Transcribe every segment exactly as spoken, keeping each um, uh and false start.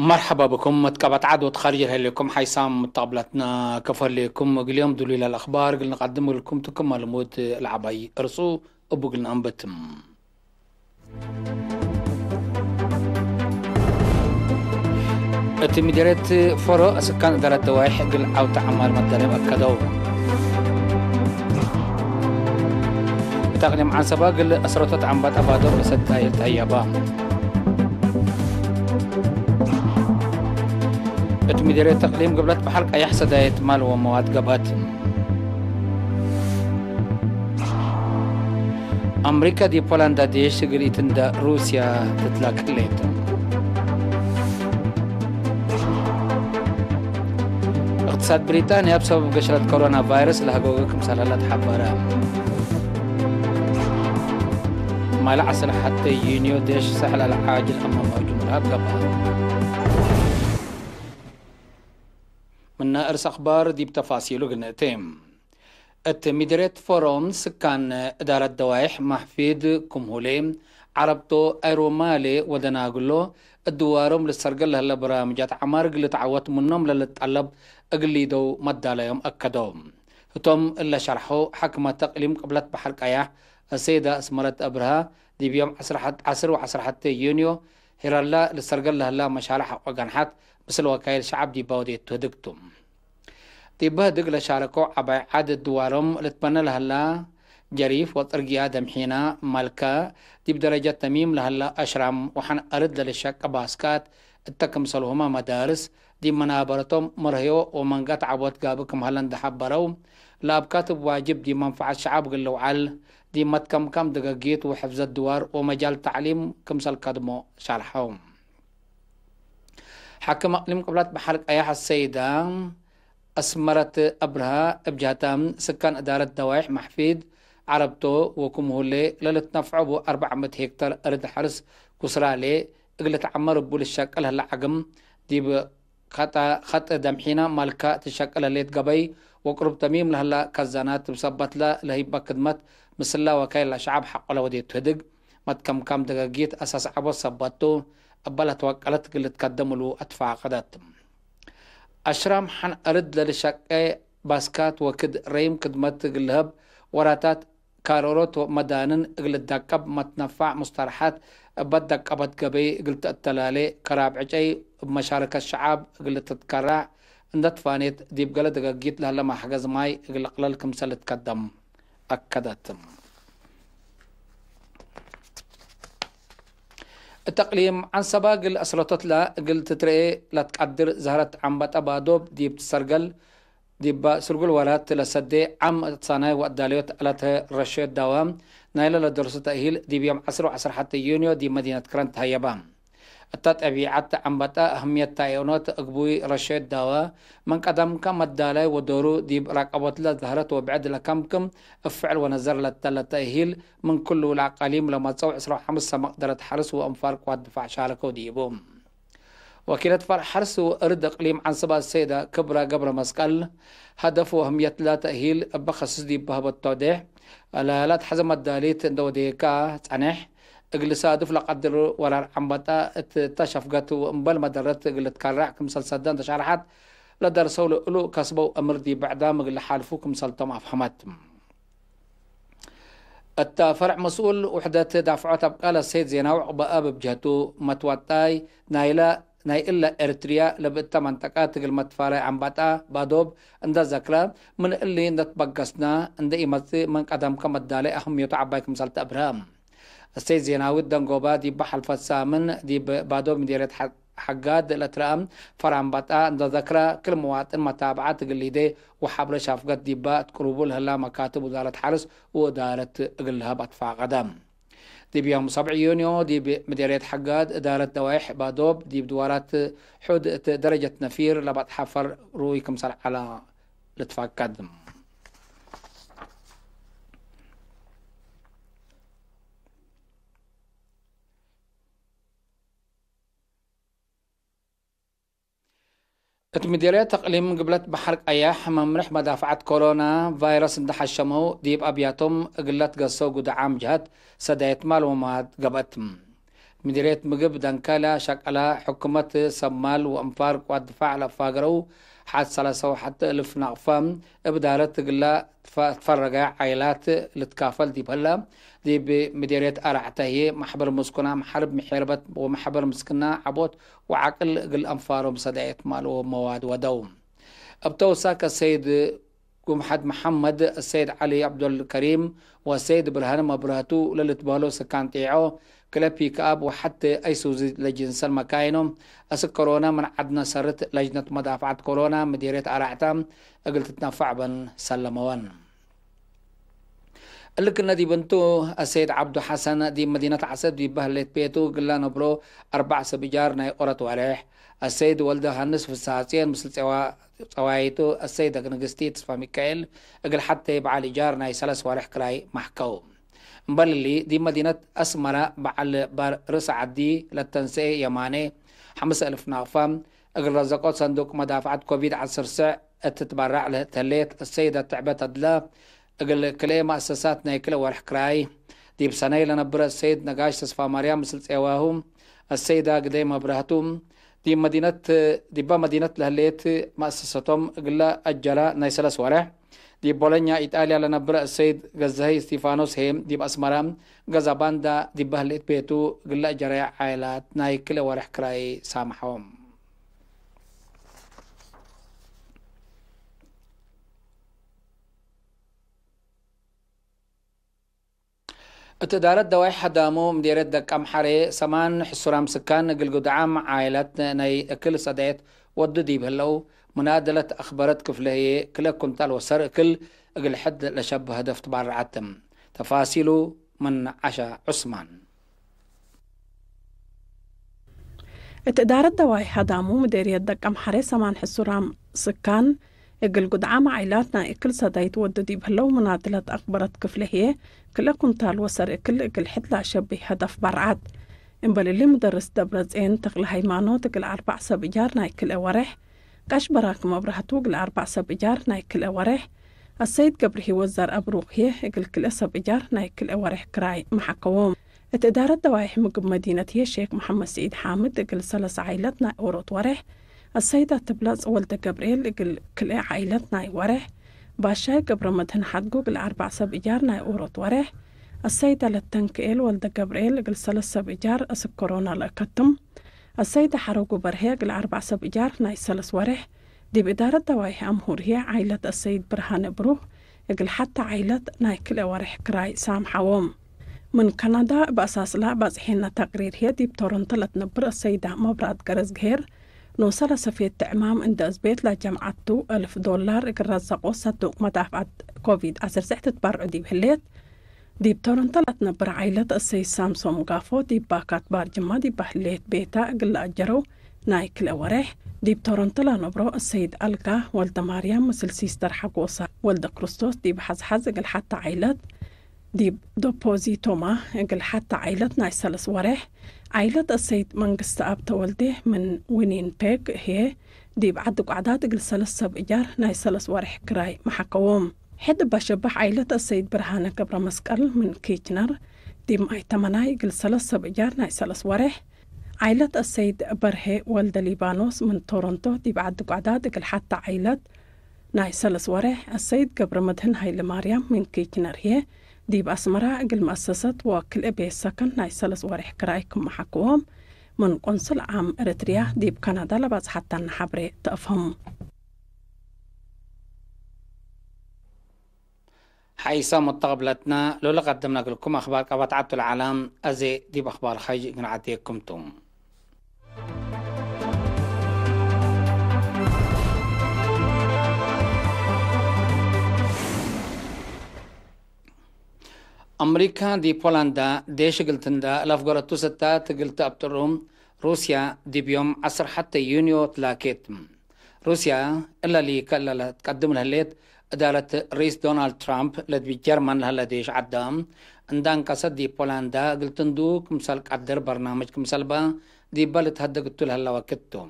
መርሐባ ብኩም። መትቀበት ዐድ ወትካርጅ ለህሌኩም ሓይሳም ምተቅብላትና ከፈሌኩም። እግል ዮም ድሉይ ለልአኽባር እግል ንቀድም እግልኩም ቱ ክመ ልሙድ ለዐባይ እርሱ እቡ እግል ነአንብትም። እት ምዴርየት ፎሮ እስካን እዳረት ደዋይሕ እግል ዐውተ ዐማር መዳሊም አከደው። እት አቅሊም ዐንሰበ እግል አስረቶት ዐንበጣ ባዶብ ለሰዳይር ተህየበ። እት ምዴርየት እቅሊም ግብለት በሐር ቀያሕ ሰዳየት ማል ወመዋድ ገብአት። አምሪከ ዲብ ፖላንድ ዴሽ እግል ኢትንደ ሩስያ ትትላክ ህሌት። እቅትሳድ ብሪጣንያ እብ ሰበብ ገሽረት ኮሮና ቫይረስ ለሀጎገ ክምሰል ሀለ ተሐበረ። ማል ዐስር ሐቴ ዩንዮ ዴሽ ሰሕል አልዓጅል አማማዊ ጅምሁር ገብአ። ምነ እርስ አኽባር ዲብ ተፋሲሉ ግንእቴ። እት ምድርየት ፎሮም ስካን እዳረት ደዋይሕ ማሕፊድ ክምሁሌ፣ ዐረብቶ፣ አይሮማሌ ወደናግሎ እድዋሮም ልሰርገል ለህለ በራምጃት ዐማር እግል ልትዐወት ምኖም ለልትጠለብ እግል ሊደው መዳለዮም አከደው። ህቶም እለ ሸርሐው፣ ሐክመት እቅሊም ቅብለት በሐር ቀያሕ አሰይዳ እስመረት አብርሃ ዲብ ዮም ዐስር ሐት-፣ ዐስር ወዐስር ሐቴ ዩንዮ ሄራላ ልሰርገል ለህላ መሻርሕ አወጋንሓት ምስል ወካይል ሸዐብ ዲባ ወዴቱ ህድግ ቱ። ዲብ ህድግ ለሻረከው ዐባይ ዐድ ድዋሮም ልትበነ ለህላ ጀሪፍ ወጽርግያ ደምሒና ማልከ ዲብ ደረጀት ተሚም ለህላ አሽራም ወሐን አርድ ለልሸቀ ባስካት እተ ክምሰልሁመ መዳርስ ዲብ መናበረቶም መርህዮ ወመንገት ዐቦት ጋብእ ክም ሀለ እንደ ሐበረው፣ ለአብካት እብ ዋጅብ ዲብ መንፈዐት ሸዐብ እግል ልውዓል፣ ዲብ መትከምካም ደገጊት ወሕፍዘት ድዋር ወመጃል ተዕሊም ክምሰል ከድሞ ሸርሐው። ሓክም አቅሊም ቅብለት በሐር ቀያሕ አሰይዳ አስመረት አብርሃ እብ ጀህታ፣ ስካን እዳረት ደዋይሕ ማሕፊድ ዐረብቶ ወክምሁሌ ለልትነፍዖ እቡ አርበዕ ምእት ሄክተር አርድ ሐርስ ኩስራሌ እግል ልትዐመር እቡ ልሸቅል ህለ ዐግም ዲብ ከጠ-፣ ከጥ ደምሒና ማልካ ትሸቅል ህሌት ገበይ ወቅሩብ ተሚም ለህላ ከዛናት እብ ሰበትለ ለህይበ ክድመት ምስላ ወካይል ለሸዐብ ሐቆ ለወዴቱ ህድግ መትከምካም ደገጊት አሳስ ዐቦት ሰበት ቱ፣ እበ ለትወቀለት እግል ልትከደም እሉ አትፋቀደት። አሽራም ሐን አርድ ለልሸቄ ባስካት ወክድ ረይም ክድመት እግል ልህብ ወራታት ካሮሮት ወመዳንን እግል ልትደቀብ መትነፋዕ ሙስተርሐት እበ ደቀበት ገበይ እግል ተአተላሌ ከራብ ዕጨይ እብ መሻረከት ሸዓብ እግል ልትትከራዕ እንደ ትፋኔት ዲብ ገሌ ደገጊት ለህለ ማሕገዝ ማይ እግል ልቅለል ክምሰል ልትከደም አከደት። እት አቅሊም ዐንሰበ እግል አስረቶትለ እግል ትትርኤ ለትቀድር ዘህረት ዐንበጠ ባዶብ ዲብ ትሰርገል ዲበ ስርጉል ወራት ለሰዴ ዓም እትሳናይ ወአዳልዮት አለተ ረሸዮት ዳዋ ናይለ ለደርሱ ተእሂል ዲብ ዮም ዐስር ወዐስር ሐቴ ዩንዮ ዲብ መዲነት ክረን ተሀየበ። እተ ጠቢዐት ዐንበጠ አህምየት ታይኦኖት እግቡይ ረሸዮት ዳዋ ምን ቀደምከ መዳላይ ወዶሩ ዲብ ራቀቦትለ ዘህረት ወብዕድ ለከምክም እብ ፍዕል ወነዘር ለተለ ተእሂል ምን ክሉ ለአቃሊም ለመጸው ዕስራ ወሐምስ ሰመቅ ደረት ሐርስ ወእንፋር ቅዋት ድፋዕ ሻረከው ዲቡ። ወኪለት ፈርዕ ሐርስ ወእርድ እቅሊም ዐንሰበ አሰይደ ክብረ ገብረ መስቀል፣ ሀደፍ ወህምየትለ ተእሂል እበ ከስስ ዲብ ሀበት ተውዴሕ ለለአትሐዘ መዳሊት እንደ ወዴካ ጸኔሕ፣ እግል ሳድፍ ለቀድር ወራር ዐንበጠ እት እተ ሸፍገት ወእምበል መደረት እግል ልትከረዕ ክምሰል ሰደ እንደ ሸርሐት፣ ለደርሰው ለእሉ ከስበው እምር ዲብ ብዕዳም እግል ለሓልፉ ክምሰልቶም አፍሀመት። እተ ፈርዕ መስኡል ውሕደት ዳፍዖት አብቃለ ሰይድ ዜናዊ ዑቅበአብ እብ ጀህቱ፣ መትወጣይ ናይለ፣ ናይ እለ ኤርትርያ ለብእተ መንጠቀት እግል መትፋረይ ዐንበጣ ባዶብ እንደ ዘክረ፣ ምን እሊ እንደ ትበገስነ እንደ ኢመጽእ ምን ቀደምከ መዳለይ አህምዮቱ ዐባይ ክምሰል ተአብርሀ። ሰይድ ዜናዊ ደንጎባ ዲብ ሐልፈት ሳምን ዲብ ባዶብ ምዴርየት ሐ-፣ ሐጋድ ለትረአ ፈር ዐንበጣ እንደ ዘክረ፣ ክል መዋጥን መታብዐት እግል ሊዴ ወሐብረ ሻፍገት ዲበ እት ቅሩቡ ለህላ መካትብ ውዛረት ሐርስ ወእዳረት እግል ለሀብ አትፋቀደ። ዲብ ዮም ሰብዕ ዩንዮ ዲብ ምዴርየት ሐጋድ እዳረት ደዋይሕ ባዶብ ዲብ ድዋራት ሑድ እት ደረጀት ነፊር ለበጽሐ ፈር ሩይ ክምሰል ዐለ ልትፋቀድ። እት ምዴርየት ተቅሊም ግብለት በሐር ቀያሕ፣ መምርሕ መዳፍዐት ኮሮና ቫይረስ እንደ ሐሸመው፣ ዲብ አብያቶም እግለ ትገሰው ጉዳዓም ጀሀት ሰዳየት ማል ወመዋድ ገብአት። ምዲርየት ምግብ ደንከለ ሸቀለ ሕኩመት ሰማል ወእንፋር ቅዋት ድፋዕ ለአፋገረው ሐድ ሰላሳ ወሐተ እልፍ ናቅፋ እብ ዳለት እግላ ትፈ-፣ ትፈረገ ዓይላት ልትካፈል ዲብ ህለ፣ ዲብ ምዲርየት አራዕተ ህዬ መሕበር ምስኩናም ሐርብ ምሔርበት ወመሕበር ምስክና ዐቦት ወዐቅል እግል አንፋሮም ሰዳየት ማል ወመዋድ ወደው። እብ ተውሳክ አሰይድ ጉምሐት መሐመድ፣ አሰይድ ዐሊ ዐብዶልከሪም ወአሰይድ ብርሃነ መብረህቱ ለልትበህሎ ስካን ጤዖ፣ ክለ ፒክአፕ ወሐቴ አይሱዚ ለጅንሰል መካይኖ፣ አስክ ኮሮና ምን ዐድነ ሰርት ለጅነት መዳፍዐት ኮሮና ምዲርየት አራዕተ እግል ትትነፈዕ በን ሰለመወን። እሊ ክነ ዲብ እንቱ፣ አሰይድ ዐብዱ ሐሰን ዲብ መዲነት ዐሰብ ዲብ በህሌት ቤቱ እግል ለነብሮ አርበዕ ሰብ እጃር ናይ ኦሮት ወሬሕ፣ አሰይድ ወልደ ዮሐንስ ፍስሐጽዮን ምስል ጸዋ-፣ ጸዋይቱ አሰይደ ንግስቲ ተስፋ ሚካኤል እግል ሐቴ በዐል እጃር ናይ ሰለስ ወሬሕ ክራይ መሕከው። እምበል እሊ፣ ዲብ መዲነት አስመረ በዐል ባር ርእሰ ዐዲ ለተንሰኤ የማኔ፣ ሐምስ እልፍ ናቅፋ፣ እግል ረዘቆት ሰንዱቅ መዳፍዐት ኮቪድ ዐስር ስዕ እት ትትበረዕ ለህሌት አሰይደ ትዕበ ተድለ፣ እግል ክልኤ መአሰሳት ናይ ክልኤ ወርሕ ክራይ፣ ዲብ ሰነይ ለነብረ አሰይድ ነጋሽ ተስፋማርያም ምስል ጼዋሁ፣ አሰይዳ ግደይ መብረህቱ፣ ዲብ መዲነት፣ ዲበ መዲነት ለህሌት መአሰሰቶም እግለ አጀረ ናይ ሰለስ ወርሕ፣ ዲብ ቦሎኛ ኢጣልያ ለነብረ አሰይድ ገዛሀይ እስቲፋኖስ ህዬ፣ ዲብ አስመረ ገዛ ባንዳ ዲበ ህሌት ቤቱ እግለ አጀረየ ዓይላት ናይ ክልኤ ወርሕ ክራይ ሳምሐዎም። እት እዳረት ደዋይ ሐዳሙ ምዴርየት ደቀምሐሬ፣ ሰማን ሕሱራም ስካን እግል ግዱዓም ዓይላት ናይ እክል ሰዳየት ወዱ ዲብ ህለው፣ ሙናደለት አክበረት ክፍለ ህዬ፣ ክለ ኩንታል ወሰር እክል እግል ሕድ ለሸብህ ህደፍ ትባረዐት። ተፋሲሉ ምን ዐሻ ዑስማን። እት እዳረት ደዋይ ሐዳሙ ምዴርየት ደቀምሐሬ፣ ሰማን ሕሱራም ስካን እግል ጉድዓም ዓይላት ናይ እክል ሰዳይት ወዱ ዲብ ህለው፣ ሙናድለት አክበረት ክፍለ ህዬ፣ ክለ ኩንታል ወሰር እክል እግል ሕድ ለአሸብህ ሀደፍ በርዐት። እምበል እሊ፣ ምደርስ ደብረጼን ተክለ ሃይማኖት እግል አርበዕ ሰብ እጃር ናይ ክልኤ ወሬሕ፣ ቀሽ በራክ መብራህቱ እግል አርበዕ ሰብ እጃር ናይ ክልኤ ወሬሕ፣ አሰይድ ገብረ ህይወት ዘርአብሩክ ህዬ እግል ክልኤ ሰብ እጃር ናይ ክልኤ ወሬሕ ክራይ መሐከዎም። እት እዳረት ደዋይሕ ምግብ መዲነት ህዬ ሼክ መሐመድ ስዒድ ሓምድ እግል ሰለስ ዓይለት ናይ ኦሮት ወሬሕ፣ አሰይድ አትብለጽ ወልደ ገብርኤል እግል ክልኤ ዓይለት ናይ ወሬሕ፣ ባሻይ ገብረመድህን ሓድጉ እግል አርበዕ ሰብ እጃር ናይ ኦሮት ወሬሕ፣ አሰይድ አለተንክኤል ወልደ ገብርኤል እግል ሰለስ ሰብ እጃር አስክ ኮሮና ለአከትም፣ አሰይድ ሐረጉ በርሄ እግል አርበዕ ሰብ እጃር ናይ ሰለስ ወሬሕ፣ ዲብ እዳረት ደዋይሕ አምሁር ህዬ ዓይለት አሰይድ ብርሃነ ብሩክ እግል ሐተ ዓይለት ናይ ክልኤ ወሬሕ ክራይ ሳምሐዎም። ምን ካናዳ እብ አሳስላ ባጽሔነ ተቅሪር ህዬ፣ ዲብ ቶሮንቶ ለትነብር አሰይዳ መብራት ገረዝግሄር፣ ኖሰ ለሰፌት ትዕማም እንዴ አዝቤት ለጀምዐቱ እልፍ ዶላር እግል ረዘቆ ሰዱቅ መዳፍዐት ኮቪድ ዐስር ስዕ ትትበርዑ ዲብ ህሌት፣ ዲብ ቶሮንቶ ለትነብር ዓይለት አሰይድ ሳምሶም ጋፎ፣ ዲብ ባካት ባርጅማ ዲብ ህሌት ቤታ እግል ለአጀረው ናይ ክልኤ ወሬሕ፣ ዲብ ቶሮንቶ ለነብሮ አሰይድ አልጋ ወልደማርያም ምስል ሲስተር ሐጎሳ ወልደክርስቶስ ዲብ ሐዝሐዝ እግል ሐተ ዓይለት፣ ዲብ ዶፖዚቶማ እግል ሐተ ዓይለት ናይ ሰለስ ወሬሕ፣ ዓይለት አሰይድ መንግስተአብ ተወልዴ ምን ዊኒንፔግ ህዬ፣ ዲብ ዐዲ ቋዕዳት እግል ሰለስ ሰብ እጃር ናይ ሰለስ ወሬሕ ክራይ መሐከዎም። ሕድ እበ ሸባሕ ዓይለት አሰይድ ብርሃነ ገብረመስቀል ምን ኪችነር፣ ዲብ ማይ ተመናይ እግል ሰለስ ሰብ እጃር ናይ ሰለስ ወሬሕ፣ ዓይለት አሰይድ በርሄ ወልደ ሊባኖስ ምን ቶሮንቶ ዲብ ዐዲ ቋዕዳት እግል ሐተ ዓይለት ናይ ሰለስ ወሬሕ፣ አሰይድ ገብረመድህን ሀይለማርያም ምን ኪችነር ህዬ፣ ዲብ አስመራ እግል መአሰሰት ወክልኤ ቤት ሰከን ናይ ሰለስ ወሬሕ ክራይ ክም መሐክዎም፣ ምን ቆንስል ዓም ኤረትርያ ዲብ ካናዳ ለባጽሐተነ ሐብሬ ተአፍህም። ሓይሰ ሙተቅብለትና፣ ሎለ ቀደምነ እግልኩም አክባር ቀበት ዐቱ ለዐለ፣ አዜ ዲብ አክባር ሐይጅ እግል ነዐቴኩም ቱ። አምሪካ ዲብ ፖላንዳ ዴሽ እግል ትንዳ ለአፍገረቱ ስታት እግል ተአብጥሩ፣ ሩስያ ዲብ ዮም ዐስር ሐቴ ዩንዮ ትላኬት። ሩስያ እለ ሊከ እለ ለትቀድም ለህሌት እዳለት ርኢስ ዶናልድ ትራምፕ ለዲብ ጀርመን ለህለ ዴሽ ዐዳ እንዳ አንቀሰት ዲብ ፖላንዳ እግል ትንዱ ክምሰል ቀድር በርናምጅ ክምሰል በ ዲበ ልትሀደግ እቱ ለህለ ወክድ ቱ።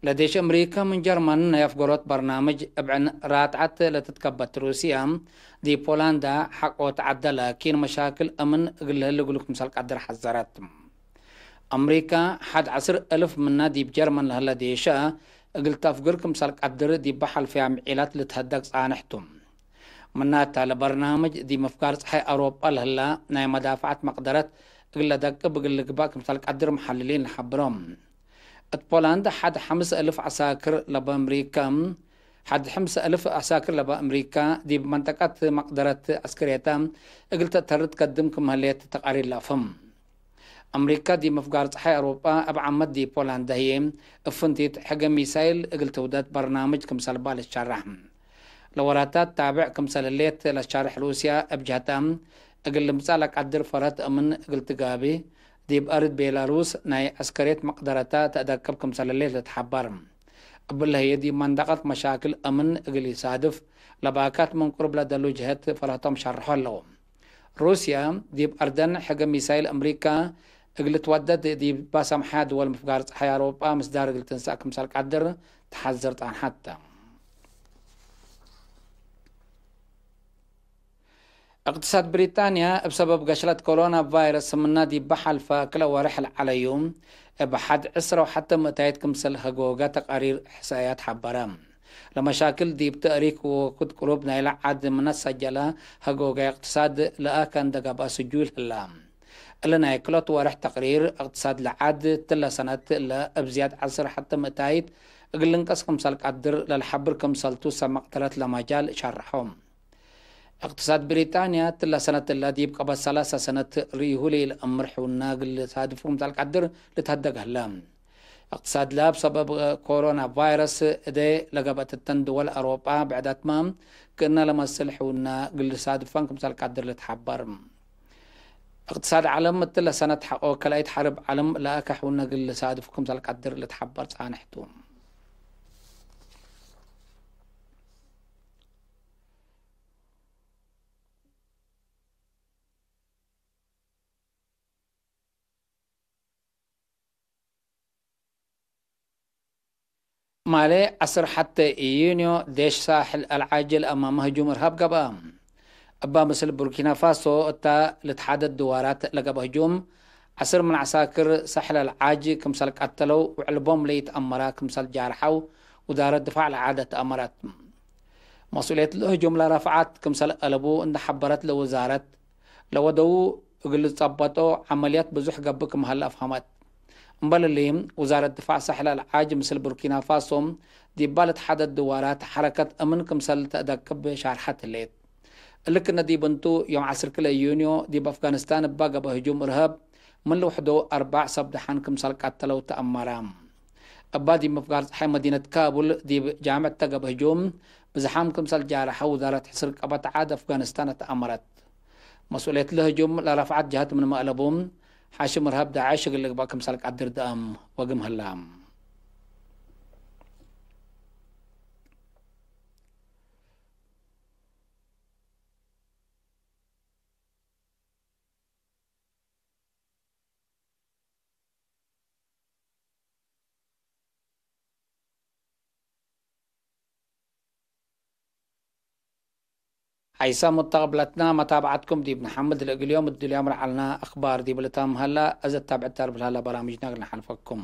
ለዴሽ አምሪከ ምን ጀርመን ናይ አፍገሮት በርናምጅ እብ ዕን ራትዐት ለትትከበት ሩስያ፣ ዲብ ፖላንዳ ሐቆ ተዐደ ላኪን መሻክል አምን እግል ለህል እግሉ ክምሰል ቀድር ሐዘረት። አምሪካ ሐድ ዐስር እልፍ ምና ዲብ ጀርመን ለህለ ዴሸ እግል ተፍግር ክምሰል ቀድር ዲበ ሐልፈያ ምዒላት ልትሀደግ ጻንሕ ቱ። ምናተ ለበርናምጅ ዲብ ምፍጋር ጸሓይ አውሮጳ ለህላ ናይ መዳፈዐት መቅደረት እግል ለደቅብ እግል ልግባእ ክምሰል ቀድር መሐልሊን ለሐብሮም። እት ፖላንድ ሐድ ሐምስ እልፍ ዐሳክር ለበ አምሪካ፣ ሐድ ሐምስ እልፍ ዐሳክር ለበ አምሪካ ዲብ መንጠቀት መቅደረት ዐስክርየተ እግል ተአተርድ ትከድም ክም ህሌት ተቃሪር ለአፍህም። አምሪካ ዲብ ምፍጋር ጸሓይ አውሮጳ እብ ዓመት ዲብ ፖላንድ ህዬ እብ ፍንቲት ሕገ ሚሳይል እግል ትውደድ በርናምጅ ክምሰልባ ልትሸረሕ። ለወራታት ታብዕ ክምሰል ህሌት ለትሸርሕ ሩስያ እብ ጀህታ እግል ልምጸእ ለቀድር ፈረት እምን እግል ትጋቢ ዲብ አርድ ቤላሩስ ናይ ዐስከርየት መቅደረተ ተአደቅብ ክምሰል ህሌት ልትሐበር። እብለ ህዬ ዲብ መንጠቀት መሻክል እምን እግል ኢሳድፍ ለባካት ምን ቅሩብ ለደሉ ጀህት ፈረቶም ሸርሖ ዐለው። ሩስያ ዲብ አርደን ሕገ ሚሳይል አምሪካ እግል ልትወደድ ዲብ ባሰምሐያ ድወል ምፍጋር ጸሓይ አውሮጳ ምስዳር እግል ትንሰእ ክምሰል ቀድር ተሐዝር ጻንሐት ተ። እቅትሳድ ብሪጣንያ እብ ሰበብ ገሽለት ኮሮና ቫይረስ ምና ዲበ ሐልፈ ክለ ወሬሕ ለዐለዩ እብ ሐድ ዕስረ ወሐተ ምእታይት ክምሰል ሀጎገ ተቃሪር እሕሳእያት ሐበረ። ለመሻክል ዲብ ተእሪክ ወወክድ ቅሩብ ናይለ ዐድ ምነ ሰጀለ ሀጎገ እቅትሳድ ለአከ እንደ ገብአ ስጁል ህለ። እሊ ናይ ክሎት ወሬሕ ተቅሪር እቅትሳድ ለዐድ እትለ ሰነት እለ እብ ዝያድ ዐስር ሐተ ምእታይት እግል ልንቀስ ክምሰል ቀድር ለልሐብር ክምሰልቱ ሰብ መቅደረት ለመጃል ሸርሖ። እቅትሳድ ብሪጣንያ እትለ ሰነት እለ ዲብ ቀበት ሰላሰ ሰነት ርኢሁ ለኢለአምር ሕውና እግል ልሳድፉ ክምሰል ቀድር ልትሀደግ ህለ። እቅትሳድ ለብ ሰበብ ኮሮና ቫይረስ እዴ ለገብአት እተን ድወል አውሮጳ ብዕዳትመ ክእነ ለመስል ሕውና እግል ልሳድፈን ክምሰል ቀድር ልትሐበር። እቅትሳድ ዐለም እትለ ሰነት ሐቆ ከላይት ሐርብ ዐለም ለአከ ሕውና እግል ልሳድፉ ክምሰል ቀድር ልትሐበር ጻንሕ ቱ። ማሌ ዐስር ሐቴ ኢዩንዮ ዴሽ ሳሕል አልዓጅ ለአማመ ህጁም እርሃብ ገብአ። እባ ምስል ቡርኪና ፋሶ እታ ልትሓደድ ድዋራት ለገብአ ህጁም፣ ዐስር ምን ዐሳክር ሳሕል አልዓጅ ክምሰል ቀተለው ወዕልቦም ለኢተአመራ ክምሰል ጃርሐው ውዛረት ድፋዕ ለዓድ አትአመረት። መስኡልየት ለህጁም ለረፍዐት ክምሰል አለቡ እንደ ሐበረት ለውዛረት፣ ለወደዉ እግል ልጸበጦ ዐመልያት ብዙሕ ገብእ ክም ሀለ አፍሀመት። እምበል እሊ፣ ውዛረት ድፋዕ ሳሕል አልዓጅ ምስል ቡርኪና ፋሶ ዲባ ልትሓደድ ድዋራት ሐረከት አምን ክምሰል ተአደቅብ ሻርሐት ህሌት። እሊ ክእነ ዲብ እንቱ፣ ዮም ዐስር ክልኤ ዩንዮ ዲብ አፍጋኒስታን እባ ገብአ ህጁም እርሀብ፣ ምን ልውሕዱ አርበዕ ሰብ ደሓን ክምሰል ቀተለው ተአመረ። እባ ዲብ ምፍጋር ጸሓይ መዲነት ካቡል ዲብ ጃምዕ እተ ገብአ ህጁም፣ ብዝሓም ክምሰል ጃርሐ ውዛረት ሕስር ቀበት ዓድ አፍጋኒስታን አትአመረት። መስኡልየት ለህጁም ለረፍዐት ጀሀት ምንመ አለቡ፣ ሐሽም እርሀብ ዳዕሽ እግል ልግበእ ክምሰል ቀድር ደአም ወግም ህላ። ሐይሰ ሙተቅብለትና መታብዐትኩም ዲብ ነሐምድ። ለእግል ዮም እድልዮም ለዐልና አክባር ዲብ ልታም ሀላ፣ እዘ ታብዕት ተርፍ ለሀላ በራምጅና እግል ነሐልፈኩም።